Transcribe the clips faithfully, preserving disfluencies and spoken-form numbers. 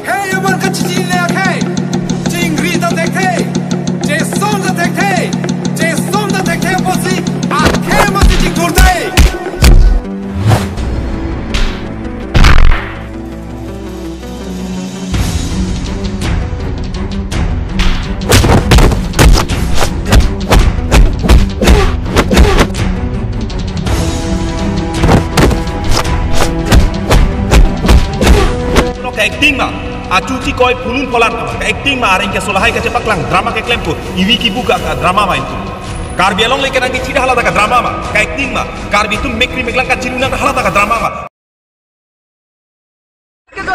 Hey, aman kachichinine akhei. Chingri ta thekthe. Chesong ta thekthe. Chesong ta thekthe apotsi akhei amatsi chingthur tha. Lo ka-acting ma, achu chikoi phulun pholan ma, ka-acting ma, areng keso lahai kachepaklang drama keklem ko, ivi kibu ka, ka drama ma itum. Karbi Anglong le kenang kechida hala ta ka drama ma, ka-acting ma, Karbi atum mekri meklang kachirunang hala ta ka drama ma.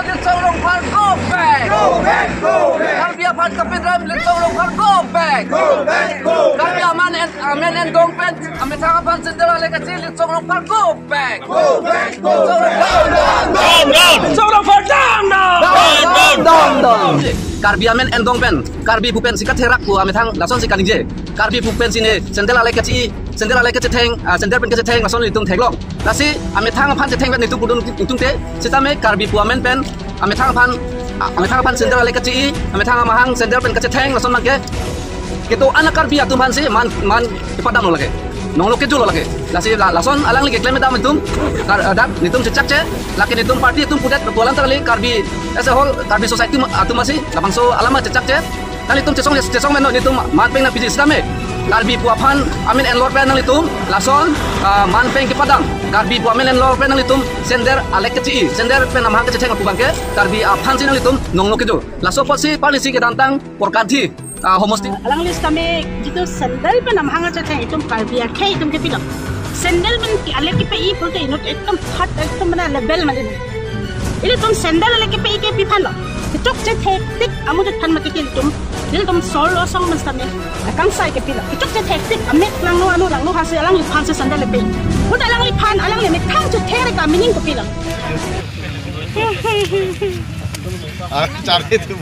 Litsong Rongphar, go back! Go back, go back! Karbi aphan kapedram Litsong Rongphar, go back! Go back, go back! Karbi amen en, amen endong pen amethang aphan sandal ale kachi Litsong Rongphar, go back! Go back, go back! Litsong Rongphar, down, down! Down, down! Litsong Rongphar, down, down! Down, down! Down, down! Karbi amen endong pen, Karbi aphu pensi katherak pu amethang lasonsi kaningje. Karbi aphu pensi ne sandal ale kachi, sandal ale kachetheng, ah, sandal pen kachetheng, lason ilitum theklong. Lasi amethang aphan chetheng pen itum pudun itum te, sitame Karbi aphu amen pen, amethang aphan, ah, amethang aphan sandal ale kachi, amethang amahang sandal pen kachetheng, lason abangke kedo-an a-Karbi atum aphansi man, man kepadam lo lake. Nonglo kejo lo lake. Lasi la, lason alangli keklem dam itum, kar, eh, dak, nitum chechakche, lake nitum party atum pudet, pualam ta kali Karbi, as a whole, Karbi society atum, atum asi, labangso alam chechakche, nanglitum chesong, chesong meno nitum man peng nangpiji sitame. Karbi aphu aphan amen enlor pen nanglitum, lason, ah, man peng kepadam. Karbi aphu amen enlor pen nanglitum, sandal ale kachi, sandal pen amahang kachetheng pu abangke, Karbi aphansi nanglitum, nonglo kejo. Laso apotsi policy kedamtang, Porkadhi, ah, homosti. Alangli sitame jitu sandal pen amahang kachetheng itum Karbi akhei itum kepilo. Sandal pen ke ale kepe-i pulote inut ekdom phat ekdom mana level mali. Ilitum sandal ale kepe-i ke pi aphan lo. Kechokche thektik amu det aphan mati ke ilitum. Ilitum solo song men sitame. Akangsai kepilo. Kechokche thektik amek langno anu langno hasi alangliphansi sandal lepe. Puta alangliphan alangli methang chetheng re ka meaning kopilo. Ah, charli tu.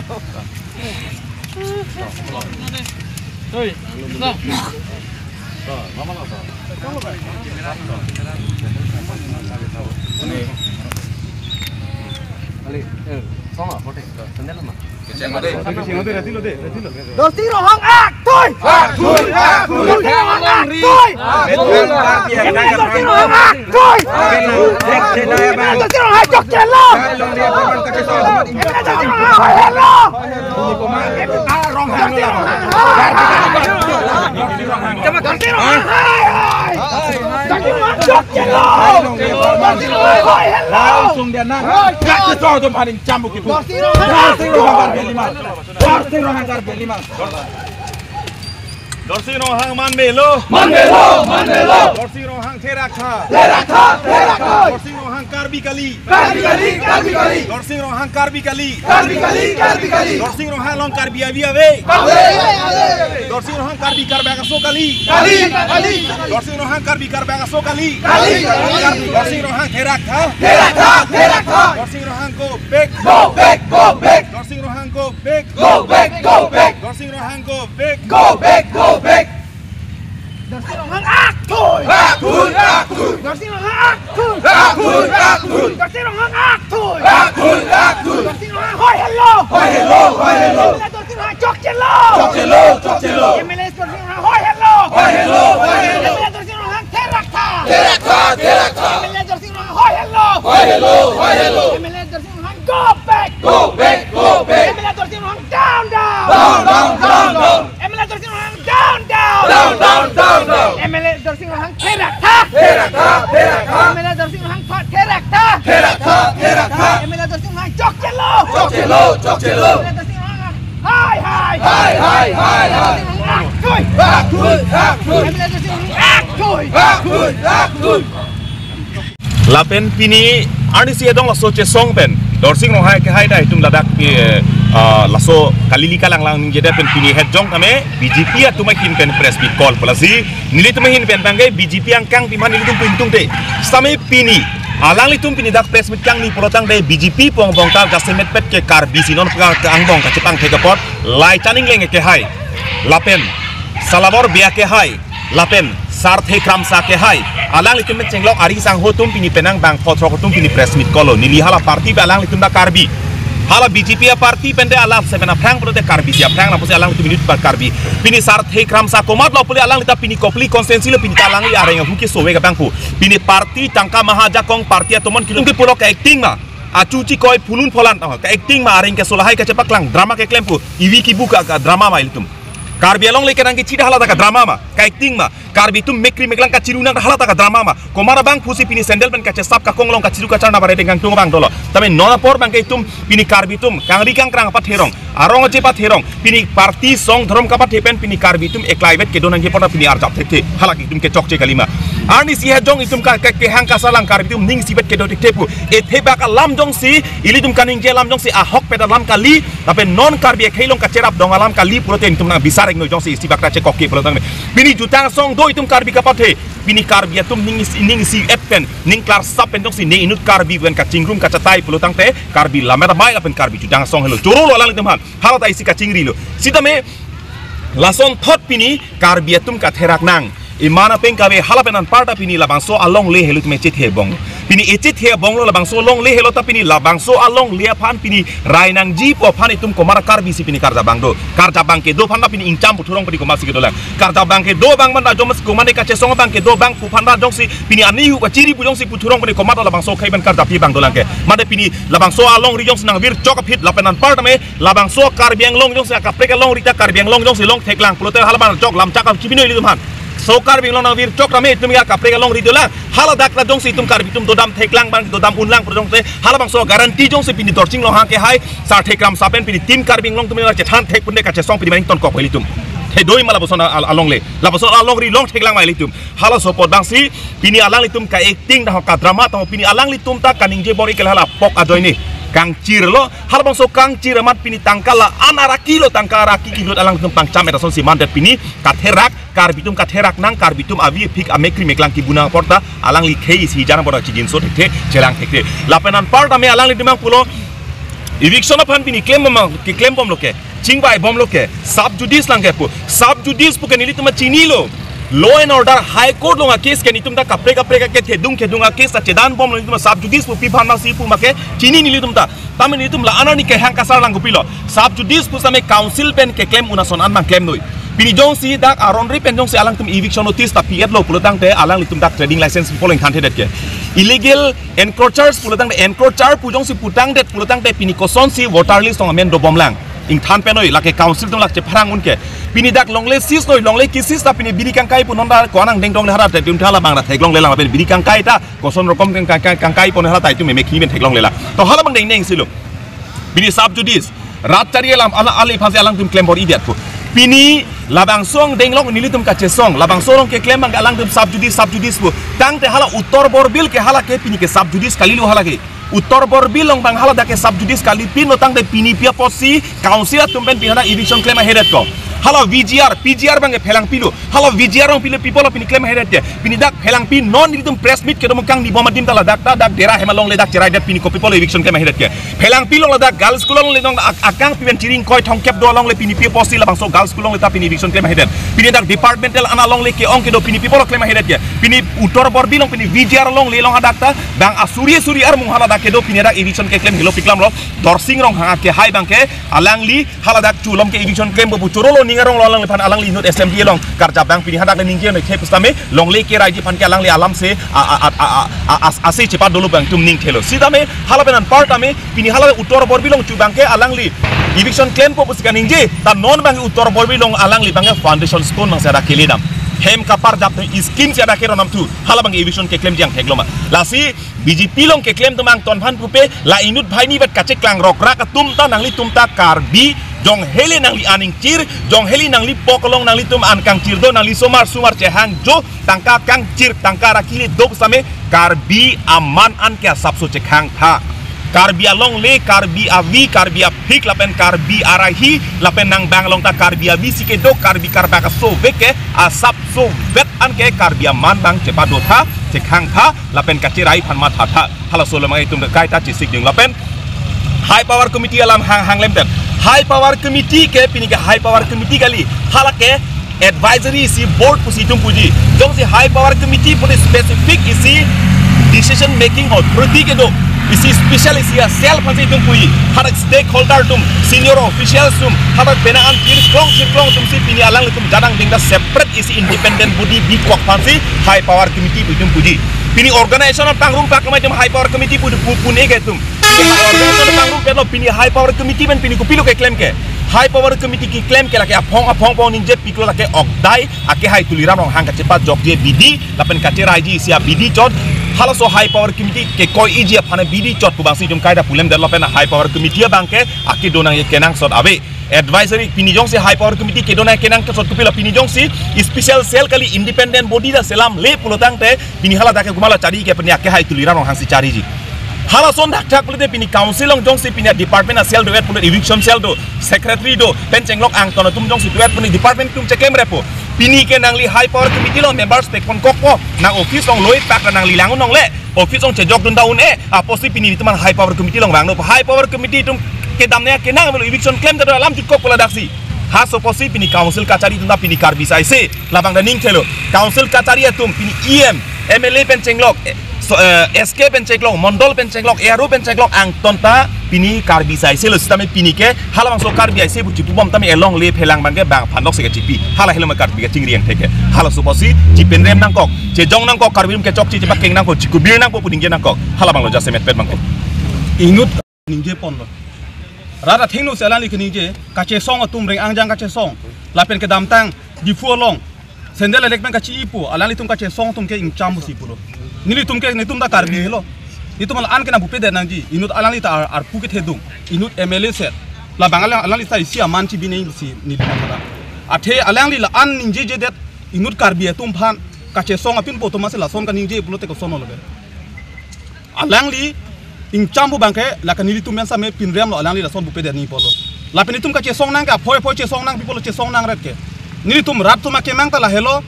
Dorsing Ronghang akthui! Akthui! Akthui! Dorsing Ronghang akthui! Dorsing Ronghang akthui! Dorsing Ronghang chokchelo! Dorsing Ronghang hoihelo! Dorsing Ronghang hai hai! Dorsing Ronghang chokchelo! Dorsing Ronghang hoihelo! Langsung dia nang. Kaki so dum paling cambuk itu. Dorsing Ronghang Karbi lima. Dorsing Ronghang Karbi lima. Dorsing Ronghang manmelo. Manmelo, manmelo. Dorsing Ronghang therak tha. Therak tha, therak tha. Dorsing Ronghang Karbi kali. Karbi kali, Karbi kali. Dorsing Ronghang Karbi kali. Karbi kali, Karbi kali. Dorsing Ronghang along Karbi avi ave. Ave, ave. Dorsing Ronghang Karbi Karbi Akaso kali. Kali, kali. Dorsing Ronghang Karbi Karbi Akaso kali. Kali, kali. Dorsing Ronghang therak tha. Therak tha, therak tha. Dorsing Ronghang go back. Go back, go back. Dorsing Ronghang go back. Go back, go back. Dorsing Ronghang go back. Go back, go back. Dorsing Ronghang akthui. Akthui, akthui. Dorsing Ronghang akthui. Akthui, akthui. Dorsing Ronghang akthui. Akthui, akthui. Dorsing Ronghang hoihelo. Hoihelo, hoihelo. Dorsing Ronghang chokchelo. Chokchelo, chokchelo. M L A Dorsing Ronghang hoihelo. Hoihelo, hoihelo. M L A Dorsing Ronghang therak tha. Therak tha, therak tha. M L A Dorsing Ronghang hoihelo. Hoihelo, hoihelo. M L A Dorsing Ronghang go back. Go back, go back. M L A Dorsing Ronghang down, down. Down, down, down, down. M L A Dorsing Ronghang down, down. Down, down, down, down. M L A Dorsing Ronghang therak tha. Therak tha, therak tha. M L A Dorsing Ronghang therak tha. Therak tha, therak tha. M L A Dorsing Ronghang chokchelo. Chokchelo, chokchelo. M L A Dorsing Ronghang hai hai. Hai hai, hai hai. Dorsing Ronghang akthui. Akthui, akthui. M L A Dorsing Ronghang akthui. Akthui, akthui. Lapen pini arnisi adong laso chesong pen Dorsing Ronghang kehai dai itum ladak, eh, ah, laso kalili kalanglang ningjedet pen pini hetjong kame B J P atum ahin pen press meet call pu lasi nelitum ahin pen bangke B J P angkang piman nelitum pintung te sitame pini alanglitum pini dak press meet kangni pulotangte B J P pu angbong ta jasemet pet ke Karbi si non pekang angbong kachepangthek apot Laichan Engleng kehai lapen Salabor Bey kehai lapen Sarthe Kramsa kehai, alanglitum pen chenglok ari sangho atum pini penang bang photrok atum pini press meet call lo, neli hala party pen alanglitum ta Karbi. Hala B J P aparty pen te alam seven aphrang pulote Karbi si aphrang, lapusi alanglitum inut bar Karbi. Pini Sarthe Kramsa komatlo pule alangli ta pini Kopili constituency lo, pini ta alangli areng ahu ke sove ka bangphu. Pini party tangka maha ajakong party atomon kilung ke pulo ka acting ma. Achu chikoi phunun pholan tang ka acting ma, areng keso lahai kachepaklang drama keklem pu. Ivi kibu ka, ka drama ma ilitum. Karbi alongle kenang kechida hala ta ka drama ma, ka acting ma. Karbi atum mekri meklang kachiru nang hala ta ka drama ma. Komat abangphusi pini sandal pen kachesap, kakong long kachiru kacharna bare dengkang tung abang dolo. Tame non apor abangke itum pini Karbi atum kangri kangkrang apathe rong, arong aje apathe rong, pini party song dhorom kapathe pen pini Karbi atum eklai vet kedo nangji apot pini arjap thekthe. Halake itum kechokche kalima. Arnisi hajong itum ka, ka, kehang kasalang Karbi atum ning isivet kedo thekthe pu. Ethe bak alam jongsi, ilitum kaningje alam jongsi ahokpet alam kali, lapen non Karbi akhei along kacherap dong alam kali pulote itum nang bisar iknoi, jongsi isi bak ta chekok ke pulo tangte. Pini jutang asong do itum Karbi kapathe. Pini Karbi atum ning isi, ning isi-et pen, ning klarsap pen jongsi ne inut Karbi pen kachingrum kachatai pulo tangte Karbi lammet amei lapen Karbi jutang asong helo. Choro lo alanglitum aphan. Hala ta isi kachingrilo. Sitame lason thot pini Karbi atum katherak nang. Iman apeng kave hala pen anparta pini labangso alongle helo tame chethe bong. Pini echethe bonglo labangso alongle helo ta pini labangso alongle aphan pini rai nangji pu aphan itum komat Karbi si pini karjap abang do. Karjap abang kedo aphan ta pini ingcham puthurong pini komat si kedolang. Karjap abang kedo abang manda jom si komat ne kachesong abang kedo abangphu aphan ta jongsi pini ani hu kachiri pu jongsi puthurong pini komat labangso akhei pen karjap abang dolang ke. Mate pini labangso alongri jongsi nangvirchok aphi lapen anparta me labangso Karbi Anglong jongsi akaprek alongri ta Karbi Anglong jongsi long theklang pulote hala abang chok lam chak chibino ilitum aphan. So Karbi Anglong nangvirchok tame itum ya kaprek alongri dolang. Hala dak ta jongsi itum Karbi atum dodam theklang abang dodam unlang pu jongsi hala abangso guarantee jongsi pini Dorsing Ronghang ke hai Sarthe Kramsa pen pini Team Karbi Anglong atum ya chethan thek pune kachesong pini maning tonkok ilitum. Thedoi ma lapuson al-, alongle. Lapuson alongri long theklang ma ilitum. Halaso apot abangsi pini alanglitum ka acting dah ka drama tang pini alanglitum ta kaningje bor-i ke hala pok ajoine. Kangchirlo, halabangso kangchir amat pini tangka la-an araki lo, tangka araki kilut alangtum pangcham-et asonsi mandet pini katherak, Karbi atum katherak nang, Karbi atum avi aphik amekri meklang kibu nang apot ta alangli khei isi jan apot ta chijinso thekthe, chelang thekthe. Lapen anparta me alanglitum abang pulo eviction aphan pini klem bom, keklem bomlo ke, chingvai bomlo ke, sub judice lang ke pu. Sub judice pu ke nelitum chinilo. Law and order High Court along a-case ke nelitum ta kaprek kaprek ke thedung thedung a-case ta chedan bomlo nelitum sub judice pu pi aphan masi pu make chini nelitum ta. Tame nelitum la-an arni kehang kasar lang kopilo. Sub judice pu same council pen keklem un ason an abang klemnoi. Pini jongsi dak aron ri pen jongsi alangtum eviction notice ta pi-etlo pulo tangte alanglitum dak trading license pi poleng than thedet ke. Illegal encroachers pulo tangte, encroacher pu jongsi putangdet pulo tangte pini kosonsi voter list along amen dobomlang. Ingthan penoi lake council atum lake pharang un ke. Pini dak longle seize noi, longle ke-seize ta pini biri kangkai pu non ta ko-an angdeng dongle hala ta itum ta hala abang ta theklonglelang, pini biri kangkai ta koson rokom kangkai, kangkai pon hala ta itum meme kimen theklonglelang. To hala abang dengdeng silo. Pini sub judice. Rat chari alam ala ali aphansi alangtum klem bor-idet pu. Pini labangso angdeng along nelitum kachesong. Labangso along keklem abang alangtum sub judice, sub judice pu. Tangte hala Uttor Borbil ke hala ke pini ke sub judice kalilo hala ke. Uttor Borbil along abang hala dak ke sub judice kalipinlo tangte pini pi apotsi council atum pen pini hala eviction klem ahedet ko. Hala V G R, P G R abang ke phelangpilo. Hala V G R along pilo people pini klem ahedet ke. Pini dak phelangpi non nelitum press meet kedo mukang ni bom adim ta ladak ta dak Dera hem alongle dak cheraidet pini ko people eviction klem ahedet ke. Phelangpi along ladak girls school alongle nong ak-, akangpi pen chiring koi thongkep do alongle pini pi apotsi labangso girls school alongle ta pini eviction klem ahedet. Pini dak departmental an alongle ke-ong kedo pini people klem ahedet ke. Pini Uttor Borbil along pini V G R alongle along hadak ta bang asuri asuri armung hala dak kedo pini dak eviction keklem helo piklamlo. Dorsing Ronghang ke hai abang ke alangli hala dak chulom ke eviction klem bo pu choro lo ning aronglo alangliphan alangli inut assembly along karjap abang pini hadak le ningje noi the pusitame longle keraiji aphan ke alangli alam se a, a, a, a, a, a, as-, ase chepadolo abang itum ning thelo. Sitame hala pen anparta me pini hala Uttor Borbil along chu abang ke alangli eviction klempo pusi kaningje ta non abang Uttor Borbil along alangli abang ke foundation stone abang si hadak keledam. Hem kaparjap the scheme si hadak keronam thu hala abang eviction keklem jang thekloma. Lasi B J P along keklem atum angton aphan pupe la inut banghini vet kacheklang rokrak atum ta nanglitum ta Karbi jong hele nangli aning chir, jong hele nangli pok along nanglitum an kangchir do, nangli somar sumar chehang jo, tangka kangchir, tangka rakile do same Karbi aman an ke asapso chekhang tha. Karbi alongle, Karbi avi, Karbi aphik, lapen Karbi arahi, lapen nang bang along ta Karbi avi si kedo, Karbi karbak aso vek ke asapso vet an ke Karbi aman abang chepado tha, chekhang tha, lapen kacherai aphan matha tha. Halaso alam itum kaita chesik ding lapen High Power Committee alam hang, hang lemten. High Power Committee ke pini ke High Power Committee kali. Hala ke advisory isi board pusi itum puji. Jongsi High Power Committee puni specific isi decision making authority kedo. Isi special isi a cell aphansi itum puji. Hadak stakeholder atum, senior officials atum, hadak penang an chirklong chirklong atumsi pini alanglitum jadang dingda separate isi independent body bikok aphansi high power committee pu itum puji. Pini organization apangrum pak kama itum high power committee pu pu pune ke itum. Pini organization apangrumpetlo, pini high power committee pen pini kopilo keklem ke. High power committee keklem ke lake aphong aphong pon ningje piklo lake okdai akehai Tuliram Ronghang kachepajokji abidi lapen kacheraiji isi abidi chot. Halaso high power committee kekoiji aphan abidi chot pu abangsi itum kaita pulemdet lapen high power committee abang ke akedo nangji kenangsot ave. Advisory pini jongsi high power committee kedo nangji kenangsot kopilo, pini jongsi special cell kali, independent body ta selamle pulo tangte pini hala dak ke komatlo chari ke pini akehai Tuliram Ronghangsi chariji. Halason thakthak pulote pini council along jongsi pini department a cell do, et pulote eviction cell do, secretary do, pen chenglok angton atum jongsi do, et pini department atum cheklem repo. Pini ke nangli high power committee along members pekpon kokpo, nang office along loi pak nangli lang unong le, office along chejok dun ta un-e, apotsi pini itum an high power committee along vangno. High power committee atum kedamne kenang melo eviction klemdet alam jutkok pu ladaksi. Halaso apotsi pini council kachari atum ta pini Karbi saise labang ta ning thelo. Council kachari atum pini E M, M L A pen chenglok, eh, so, eh, S K pen chenglok, Mondol pen chenglok, A R O pen chenglok angton ta pini Karbi saise lo, sitame pini ke halabangso Karbi aise pu chipubom tame elong le phelang abang ke bang phanok si kachipi. Hala helo ma Karbi kachingri angthek ke. Halaso apotsi chipenrem nangkok, chejong nangkok, Karbi atum kechokche chepakeng nangkok, chikubir nangkok, pudingje nangkok. Halabanglo jasemet pet abang ke. Inut ningje ponlo. Rat athengno si alangli keningje, kachesong atum reng angjang kachesong. Lapen kedamtang Diphu along sandal alek pen kachipo, alanglitum kachesong atum ke ingcham pusi pulo. Nelitum ke netum ta Karbi helo. Netum la-an ke nangpupedet nangji, inut alangli ta ar, arpu kethedung, inut M L A set. Labang alang, alangli ta isi aman chibi nangji pusi nelitum ta. Athe alangli la-an ningjejedet, inut Karbi atum aphan, kachesong apinpo atum masi lason kaningje pulote kosonlo ke. Alangli ingcham pu abang ke, lake nelitum pen same pinremlo, alangli lason pupedet nangji pulo. Lapen itum kachesong nang ke, aphoi aphoi chesong nang pi pulo, chesong nang ret ke. Nelitum rat atum akemang ta lahelo,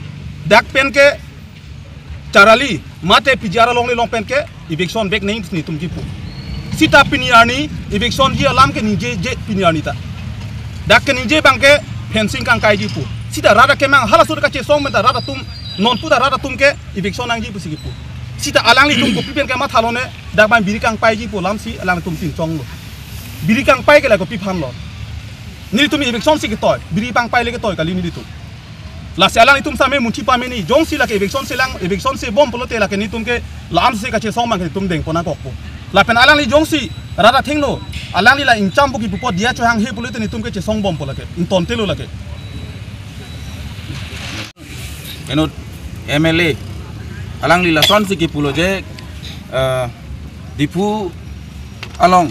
dak pen ke charali, mate P G R alongle along pen ke eviction vek nangji netum kipu. Sita pini arni eviction ji alam ke ningjeje pini arni ta. Dak keningje abang ke fencing kangkaiji pu. Sita rat akemang halaso kachesong pen ta rat atum, non pu ta rat atum ke eviction nangji pusi kipu. Sita alanglitum kopi pen ke mathalone, dak abang biri kangpaiji pu alamsi alangtum pinchonglo. Biri kangpai ke la kopi aphanlo? Nelitum eviction si ketoi, biri pangpai le ketoi kali nelitum. Lasi alanglitum same munchi pameni, jongsi lake eviction selang, eviction sebom pulote lake netum ke la-an si kachesong abang ke netum dengpon nangkokpo. Lapen alangli jongsi rat athengno, alangli la ingcham pu kipu apot diya chohanghe pulote netum ke chesongbompo lake, ingtontelo lake. Inut M L A, alangli lasonsi kipulo je, eh, Diphu along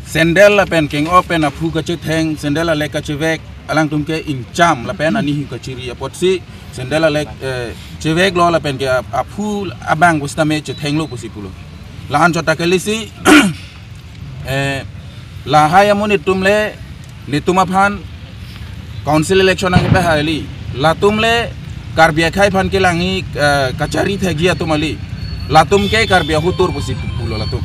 sandal lapen keng-o pen aphu kachetheng, sandal alek kachevek, alangtum ke ingcham lapen anihu kachiri apotsi sandal alek, eh, cheveklo lapen ke ap-, aphu abang pusitame chethenglo pusi pulo. La-an chot ta kalisi, eh, lahai amonit atum le netum aphan council election nangkepahai kali. Latum le Karbi akhei aphan kelangji, eh, kachari thekji atum kali. Latum ke Karbi ahutur pusi pulo latum.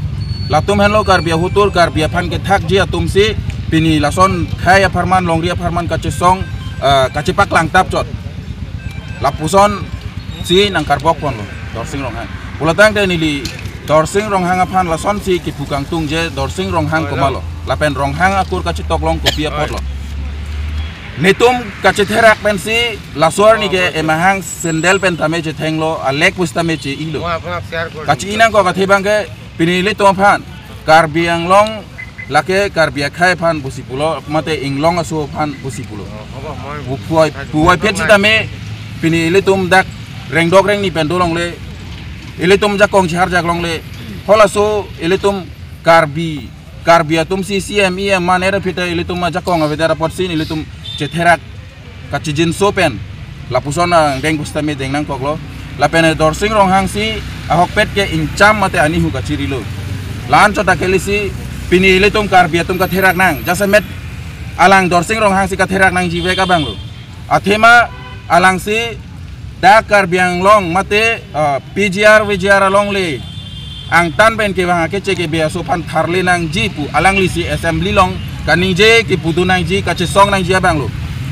Latum henlo Karbi ahutur, Karbi aphan kethakji atumsi pini lason khei apharman, longri apharman kachesong, eh, kachepaklang tap chot. Lapusonsi nangkarbok ponlo Dorsing Ronghang. Pulo tangte neli Dorsing Ronghang aphan lasonsi kipu kangtung je Dorsing Ronghang komatlo, lapen Ronghang akur kachetok along kopi apotlo. Netum kachetherak pensi laso arni ke emahang sandal pen tame chethenglo, alek pusitame che-ilo. Kachi-i nangkok athe abang ke pini ilitum aphan, Karbi Anglong lake Karbi akhei aphan pusi pulo, mate inglong aso aphan pusi pulo. Pu-, puvoiphit sitame pini ilitum dak rengdok rengni pen dolongle, ilitum jakong chihar jaklongle, halaso ilitum Karbi, Karbi atumsi C M, E M man era phita ilitum ajakong avedet apotsi ilitum chetherak kachijinso pen lapuson angdeng pusitame deng nangkoklo. Lapen Dorsing Ronghangsi ahokpet ke ingcham mate anihu kachirilo. La-an chot ta kalisi pini ilitum Karbi atum katherak nang, jasemet alang Dorsing Ronghangsi katherak nangjivek abanglo. Athema alangsi dak Karbi Anglong mate, ah, P G R V G R alongle angtan pen kevang akeche kebe aso aphan tharle nangji pu alanglisi assembly along kaningje kipudun nangji, kachesong nangji abanglo.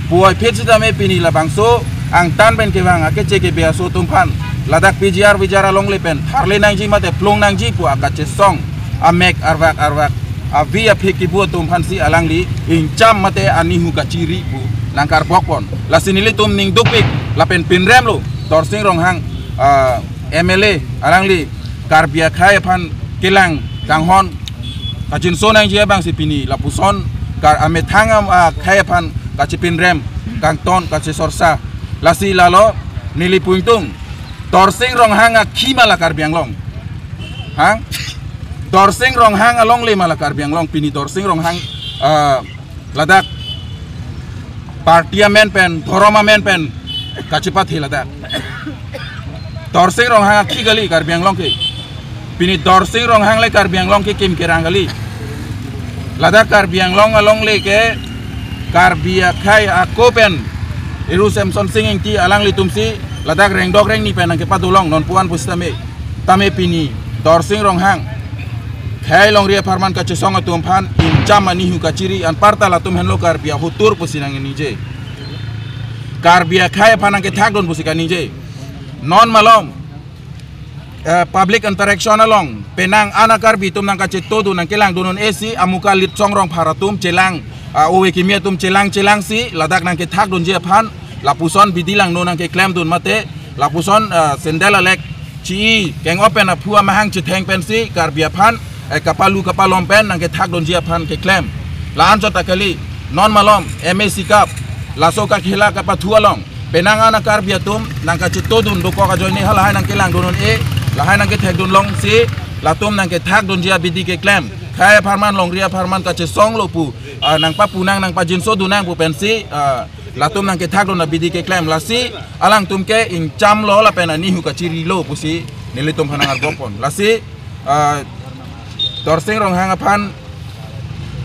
Puvoiphit sitame pini labangso angtan pen kevang akeche kebe aso atum aphan ladak P G R V G R alongle pen tharle nangji mate plung nangji pu akachesong amek arvak arvak avi aphik kibu atum aphansi alangli ingcham mate anihu kachiri pu nangkarbokpon. Lasi nelitum ning dukpik lapen pinrem lo Dorsing Ronghang, ah, M L A alangli Karbi akhei aphan kelang kanghon kachinso nangji abangsi pini lapuson kar amethang am, ah, akhei aphan kachipinrem kangton kachisorsa. Lasi lalo neli pu ingtung Dorsing Ronghang akhi ma la Karbi Anglong. Hang? Dorsing Ronghang alongle ma la Karbi Anglong, pini Dorsing Ronghang, ah, ladak party amen pen, dhorom amen pen kachipathi ladak. Dorsing Ronghang akhi kali Karbi Anglong ke. Pini Dorsing Ronghang le Karbi Anglong ke kim kerang kali. Ladak Karbi Anglong alongle ke Karbi akhei ako pen Eru Semson Sing Ingti alanglitumsi ladak rengdok rengni pen nangkepadolong non puan pusitame. Tame pini Dorsing Ronghang khei longri apharman kachesong atum aphan ingcham anihu kachiri anparta latum henlo Karbi ahotur pusi nangningje. Karbi akhei aphan nangkethakdun pusi kaningje. Non malom, eh, public interaction along penang ana Karbi atum nangkachetodun nangkelangdun un-e si amuka Litsong Rongphar atum chelang, ah, ove kimi atum chelang chelangsi ladak nangkethakdunji aphan lapuson bidi langno nangkeklemdun mate lapuson, ah, sandal alek chi-i keng-op pen aphu amahang chetheng pensi Karbi aphan, eh, kapalu kapalom pen nangkethakdunji aphan keklem. La-an chot ta kali, non malom M A sikap laso kakhela kapathu along penang ana Karbi atum nangkachetodun dokok ajoine halahai nangkelangdun un-e, lahai nangkethekdun longsi latum nangkethakdunji abidi keklem. Khei apharman longri apharman kachesong lo pu, ah, nangpapunang nangpajinsodunang pu pensi, ah, latum nangkethakdun abidi keklem. Lasi alangtum ke ingcham lo lapen anihu kachiri lo pusi nelitum aphan nangkarbokpon. Lasi, ah, Dorsing Ronghang aphan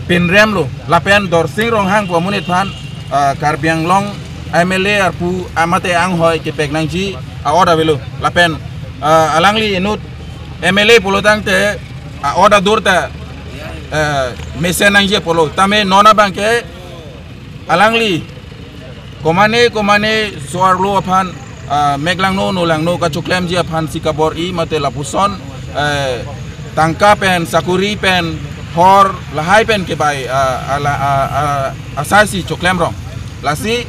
pinrem lo lapen Dorsing Ronghang pu amonit aphan, ah, Karbi Anglong M L A arpu amate anghoi kepek nangji a-ot avelo lapen, ah, alangli inut M L A pulo tangte a-ot adur ta, eh, mesen nangji pulo tame non abangke alangli komane komane so-arlo aphan, ah, meklangno nolangno kachoklemji aphansi kabor-i mate lapuson, eh, tangka pen sakuri pen hor lahai pen kebai, ah, ala, ah, ah, asai si choklemrong. Lasi,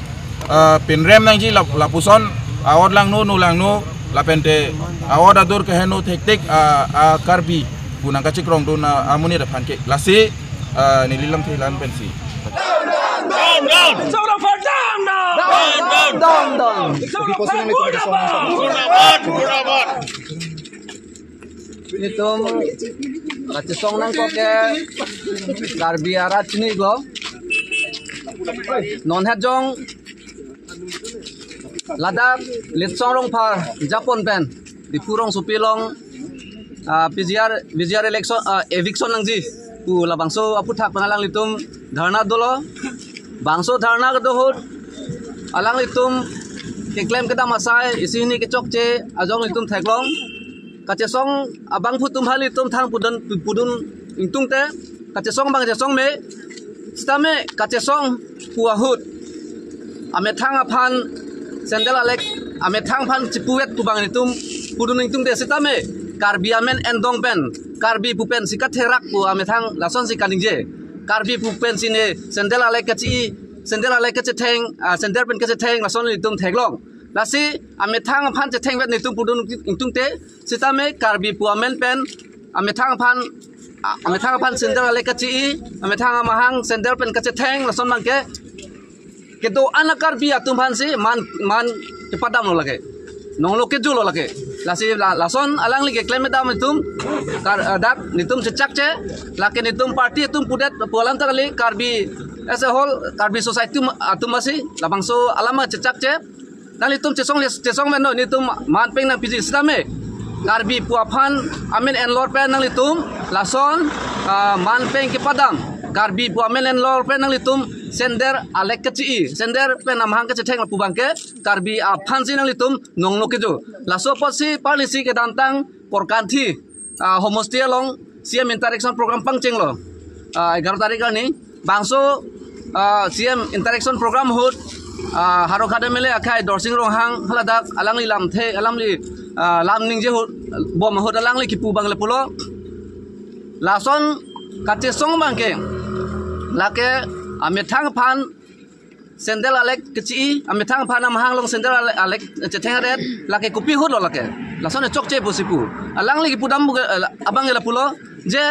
ah, pinrem nangji lap-, lapuson a-ot langno nolangno lapente a-ot adur keheno thektik, ah, ah, Karbi pu nangkachikrongdun, ah, amonit aphan ke. Lasi, ah, neli lamthe la-an pensi. Down, down! Down, down! Down, down! Down, down! Murdabad! Murdabad! Itum kachesong nangkok ke Karbi arat chini ko. Non het jong ladak Litsong Rongphar japon pen Diphu rongsopi along, ah, P G R, V G R election, ah, eviction nangji pu labangso aphuthak pen alanglitum dharna dolo. Bangso dharna kedo ahut alanglitum keklem kedam asai isi hini kechokche ajoine itum theklong. Kachesong abangphu atum aphan itum thang pudun, pudun ingtungte kachesong abang kachesong me, sitame kachesong pu ahut amethang aphan sandal alek, amethang aphan chipuvet pu abang itum pudun ingtungte sitame Karbi amen endong pen Karbi pu pensi katherak pu amethang lasonsi kaningje. Karbi pu pensi ne sandal alek kachi-i, sandal alek kachetheng, ah, sandal pen kachetheng lason itum theklong. Lasi amethang aphan chethengvet itum pudun ingtungte sitame Karbi pu amen pen amethang aphan, a-, amethang aphan sandal alek kachi-i, amethang amahang sandal pen kachetheng lason abangke kedo-an a-Karbi atum aphansi man, man kepadam lo lake. Nonglo keju lo lake. Lasi la-, lason alangli keklem kedam itum kar-, eh, dak nitum chechakche, lake nitum party atum pudet pu alam ta kali, Karbi as a whole, Karbi society atum, atum asi labangso alam chechakche. Nanglitum chesong les, chesong meno nitum man peng nangpiji sitame Karbi pu aphan amen enlor pen nanglitum lason, ah, man peng kepadam. Karbi pu amen enlor pen nanglitum sandal alek kachi-i, sandal pen amahang kachetheng lapu abangke Karbi aphansi nanglitum nonglo keju. Laso apotsi parlisi kedamtang Korkanthi, ah, homestay along C M interaction program pangchenglo. Ah, egaro tarik arni. Bangso, ah, C M interaction program ahut, ah, Howraghat M L A akhai Dorsing Ronghang haladak alangli lamthe, alangli ah, lam ningje ahut, bom ahut alangli kipu abang lapulo. Lason kachesong abangke, lake amethang aphan sandal alek kechi-i, amethang aphan amahang along sandal alek, alek chethengret, lake kopi ahut lo lake. Lason chokche pusi pu. Alangli kipu dam buke, eh, abang lapulo, je,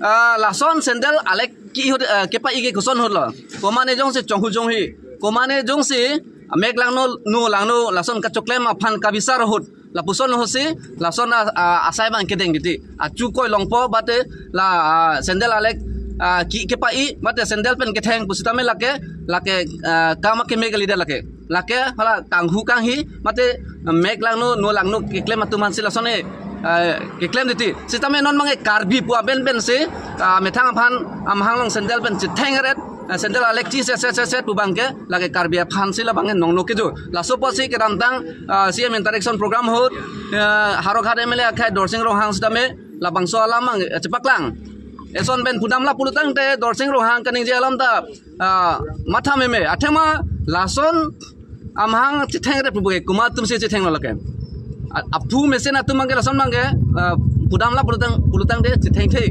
ah, lason sandal alek ki ahut, eh, kepa-i ke koson ahut lo. Komane jongsi chonghu jonghi, komane jongsi mek langno, no langno, lason kachoklem aphan kabisar ahut, lapuson ahutsi, lason a, a, asai abang kedeng titi. Achu koi longpo, mate la, ah, sandal alek, ah, ki kepa-i, mate sandal pen ketheng pusitame lake, lake, ah, kam akeme kalidet lake. Lake hala kanghu kanghi, mate mek langno, no langno keklem atum aphansi lason e, ah, keklem titi. Sitame non abangke Karbi pu aben pensi, ah, methang aphan amahang along sandal pen chethengret, ah, sandal alek chi se se se se pu abangke, lake Karbi aphansi labangke nongno kejo. Laso pusi kedamtang, ah, C M interaction program ahut, ah, Howraghat M L A akhai Dorsing Ronghang sitame labangso alam abang, eh, chepaklang. Eson pen pudam lapulo tangte Dorsing Ronghang kaningje alam ta, ah, matha meme. Athema lason amahang chethengret pu buke, komat atumsi chethenglo lake. A-, aphu mesen atum abangke lason abangke, ah, pudam lapulo tang, pulo tangte chethengthe.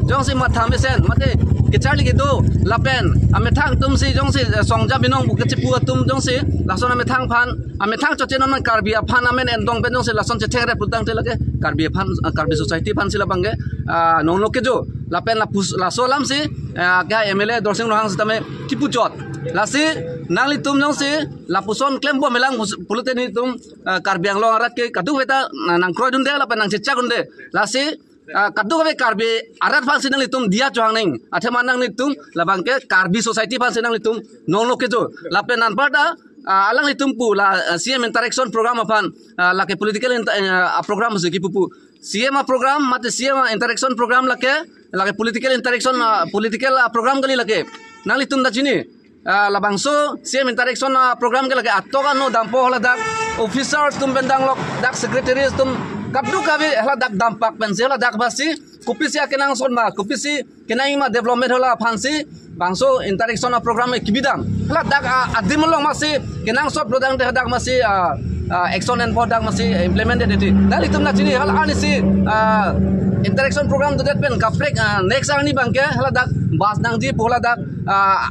Jongsi matha mesen, mate kecharli kedo, lapen amethang atumsi jongsi, eh, songja binong pu kechipu atum jongsi, lason amethang aphan, amethang chotche non Karbi aphan amen endong pen jongsi lason chethengret pu tangte lake Karbi aphan, ah, Karbi society aphansi labangke, ah, nongno kejo. Lapen lapus, laso alamsi, ah, ke M L A Dorsing Ronghang sitame kipuchot. Lasi nanglitum jongsi lapuson klembom melang pus-, pulote nelitum, ah, Karbi Anglong arat ke kadokave ta na-, nangkroidunde lapen nangchechakdunde. Lasi, ah, kadokave Karbi arat aphansi nanglitum diya chohang nang. Athema nanglitum labangke Karbi society aphansi nanglitum nongno kejo. Lapen anparta, ah, alanglitum pu la, ah, C M interaction program aphan, ah, lake political inter-, ah, program si kipu pu. C M a program, mate C M a interaction program lake, lake political interaction, ah, political, ah, program kali lake. Nanglitum ta chini, ah, labangso C M interaction, ah, program ke lake atok ano dampo, haladak officers atum pen danglok, dak secretaries atum, kadokave haladak dampak pensi haladak basi, kopisi akenangsot ma, kopisi kenangji ma development hala aphansi, bangso interaction a program e kibidam. Haladak, ah, adim along masi kenangsot lo tangte hadak masi, ah, ah, action enpo dak masi implemented titi. Nanglitum ta chini hala arnisi, ah, interaction program dodet pen kaprek, ah, next arni abangke haladak bus nangji pu haladak, ah,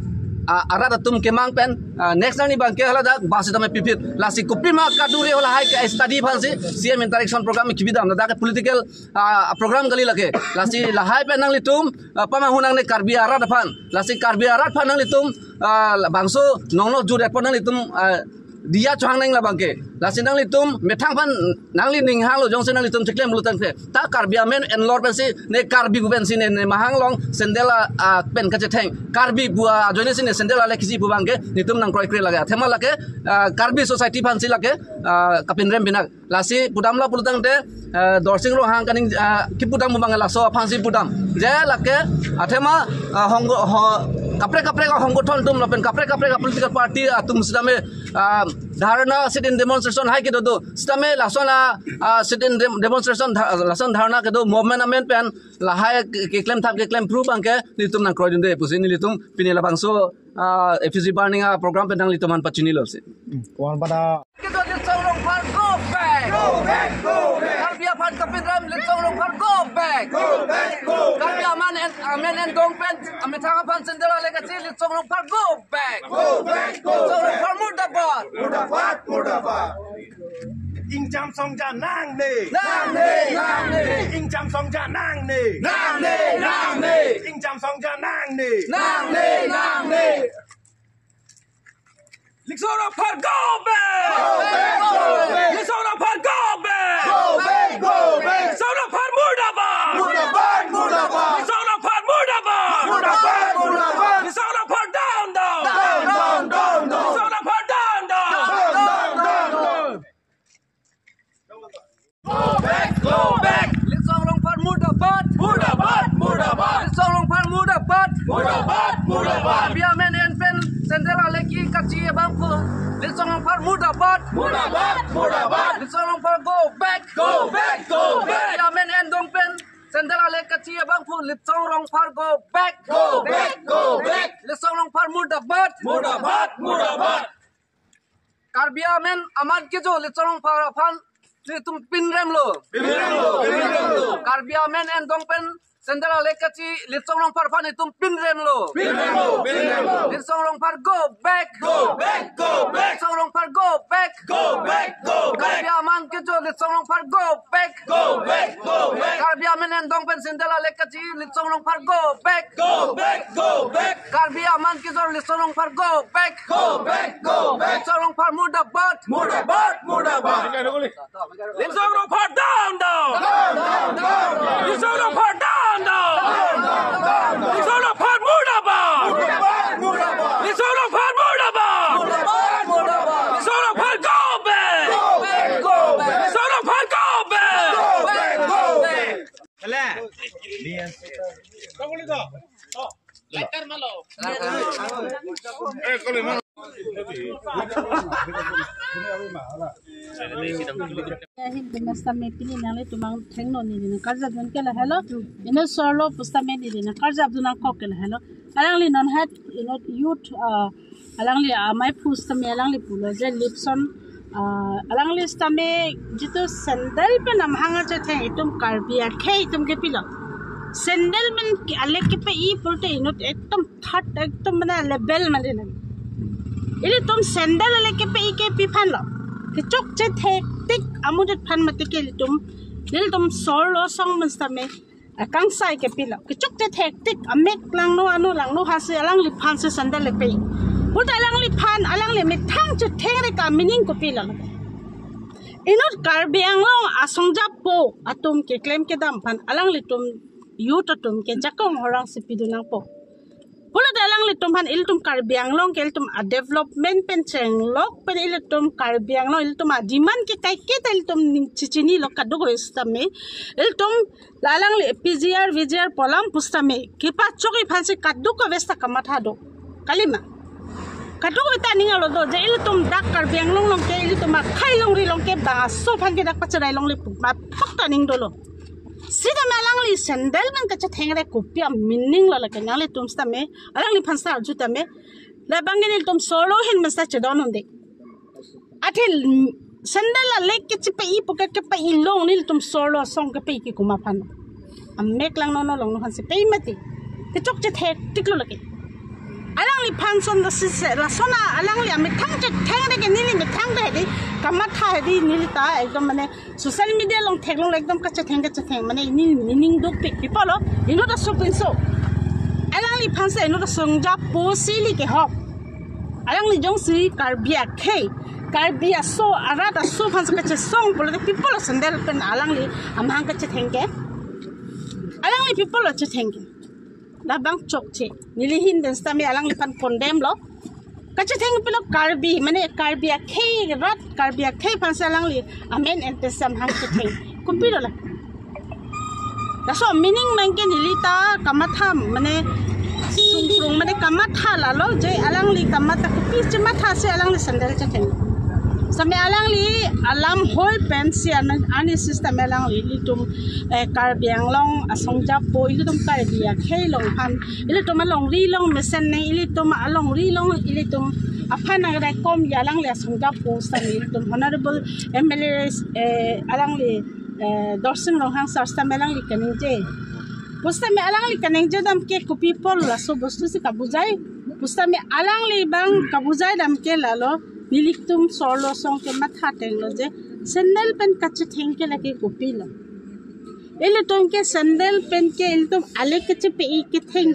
ah, arat atum kemang pen, ah, next arni abangke haladak bus sitame pipit. Lasi kopima kadure halahai ke study aphansi C M interaction program kibidam. Ladak political, ah, program kali lake. Lasi lahai pen nanglitum, ah, pamanghu nangne Karbi arat aphan. Lasi Karbi arat aphan nanglitum, ah, bangso nongno jur aphan nanglitum, ah, diya chohang nang labangke. Lasi nanglitum methang aphan nangli ning hanglo jongsi nanglitum cheklem pulo tangte, ta Karbi amen enlor pensi, ne Karbi pu pensi ne, ne mahang along sandal a, a, pen kachetheng. Karbi pu ajoinesi ne sandal alek kechi pu abangke nelitum nangkroikre lake. Athema lake, ah, Karbi society aphansi lake, ah, kapinrem pinak. Lasi pudam lapulo tangte, eh, Dorsing Ronghang kaning, eh, kipudam abang laso aphansi pudam. Je lake, athema, eh, honggo-, ho-, kaprek kaprek ahonggothon atum lapen kaprek kaprek a political party atum sitame, eh, dharna sit-in demonstration hai kedo do. Sitame lason a, ah, sit-in dem-, demonstration dha-, lason dharna kedo movement amen pen lahai ke-, keklem thap keklem phru abangke nelitum nangkroidunde pusi nelitum pini labangso, ah, F C C burning a program pen nanglitum aphan pachinilo si. Hmm, kuan pada. Kedo Litsong Rongphar go back. Go back, go back. Karbi aphan kapinrem Litsong Rongphar go back. Go back, go back. Karbi amen en, amen endong pen amethang aphan sandal alek kechi Litsong Rongphar go back. Go back, go back. Litsong Rongphar murdabad. Murdabad, murdabad. Ingjam songja nangne. Nangne, nangne. Ingjam songja nangne. Nangne, nangne. Ingjam songja nangne. Nangne, nangne. Litsong Rongphar go back! Go back, go back! Litsong Rongphar go back! Go back, go back! Litsong Rongphar murdabad! Murdabad, murdabad! Litsong Rongphar murdabad! Murdabad, murdabad! Litsong Rongphar down, down! Down, down, down, down! Litsong Rongphar down, down! Down, down, down, down! Go back, go back. Litsong Rongphar murdabad. Murdabad, murdabad. Litsong Rongphar murdabad. Murdabad, murdabad. Karbi amen en pen sandal alek kechi abangphu Litsong Rongphar murdabad. Murdabad, murdabad. Litsong Rongphar go back. Go back, go back. Karbi amen endong pen sandal alek kechi abangphu Litsong Rongphar go back. Go back, go back. Litsong Rongphar murdabad. Murdabad, murdabad. Karbi amen amat kejo Litsong Rongphar aphan Itum pinremlo. Pinremlo, pinremlo. Karbi amen endong pen sandal alek kachi Litsong Rongphar aphan itum pinremlo. Pinremlo, pinremlo. Litsong Rongphar go back. Go back, go back. Litsong Rongphar go back. Go back, go back. Karbi amen kejor Litsong Rongphar go back. Go back, go back. Karbi amen endong pen sandal alek kachi Litsong Rongphar go back. Go back, go back. Karbi amen kejor Litsong Rongphar go back. Go back, go back. Litsong Rongphar murdabad. Murdabad, murdabad. Litsong Rongphar down, down. Down, down, down, down. Litsong Rongphar down, down. Down, down, down, down. Litsong Rongphar murdabad. Murdabad, murdabad. Litsong Rongphar murdabad. Murdabad, murdabad. Litsong Rongphar go back. Go back, go back. Litsong Rongphar go back. Go back, go back. Ahin, neli sitame pini nanglitum abang thengno neli nangkarjap dun ke lahelo. Inut sorlo pusitame neli nangkarjap dun nangkok ke lahelo. Alangli non hat inut youth, ah, alangli amei pusitame alangli pulo je Litsong, ah, alangli sitame jitu sandal pen amahang kachetheng itum Karbi akhei itum kepilo. Sandal pen ke alek kepe-i pulote inut ekdom third, ekdom mane level mane nang. Ilitum sandal alek kepe-i ke pi aphanlo. Kechokche thektik amonit aphan mate ke ilitum, ilitum sorlo asong pen sitame akangsai kepilo. Kechokche thektik amek langno ano langno hasi alangliphan si sandal le pe-i. Pulote alangliphan alangli methang chethengre ke meaning kopilo? Inut Karbi Anglong asongjapo atum keklem kedam aphan alanglitum youth atum ke jakong horang si pidun nangpo. Pulote alanglitum aphan ilitum Karbi Anglong ke ilitum a development pen chenglok pen ilitum Karbi Anglong ilitum a demand ke kaike ta ilitum ning chichinilo kadokave sitame. Ilitum la alangli P G R, V G R pu alam pusitame kepachok-i aphan si kadokave sita kamatha do. Kalima. Kadokave ta ning arlo do je ilitum dak Karbi Anglong along ke ilitum akhei longri along ke bang aso aphan ke dak pacherai longle pu ma phak ta ning dolo. Sitame alangli sandal pen kachethengre kopi a meaning lo lake nanglitum sitame alangliphan sa arju tame. Labang ke nelitum sorlo ahin masa chedon unde. Athe sandal alek kechepe-i pu ke kepe-i long nelitum sorlo asong kepe-i ke komat aphan? Amek langno no longno aphan si pe-i mati. Kechokche thektik lo lake. Alangliphan son da si se lason a alangli amethang chethengre ke neli methang ta hedi kamatha hedi neli ta ekdom mane social media along theklong le ekdom kachetheng kachetheng mane neli meaning dopik pi apotlo inut aso pinso. Alangliphan si inut asongjapo si ili kehok. Alangli jongsi Karbi akhei, Karbi aso, arat aso aphan si kachesong pulote pi apotlo sandal pen alangli amahang kachetheng ke? Alangli pi apotlo chetheng ke? Labang chokche. Neli ahin pen sitame alangliphan condemn lo. Kachetheng pilo Karbi, mane Karbi akhei rat, Karbi akhei aphan si alangli amen ente si amahang chetheng. Kopilo la? Laso meaning abang ke neli ta kamatha, mane sungkrung, mane kamatha lalo je alangli kamatha kopi chematha si alangli sandal chetheng. Sitame alangli alam hoi pen si an, ani system alangli ilitum, eh, Karbi Anglong asongjapo ilitum Karbi akhei along aphan ilitum alongri along mesen ne ilitum alongri along ilitum aphan nangrekom ya alangli asongjapo sitame ilitum honorable M L A, eh, alangli, eh, Dorsing Ronghang sir sitame alangli kaningje. Pusitame alangli kaningje dam ke kopi apotlo laso bostu si kabujai. Pusitame alangli abang kabujai dam ke lalo nelitum sorlo asong ke matha tenglo je sandal pen kachetheng ke lake kopilo. Ilitum ke sandal pen ke ilitum alek kechepe-i ketheng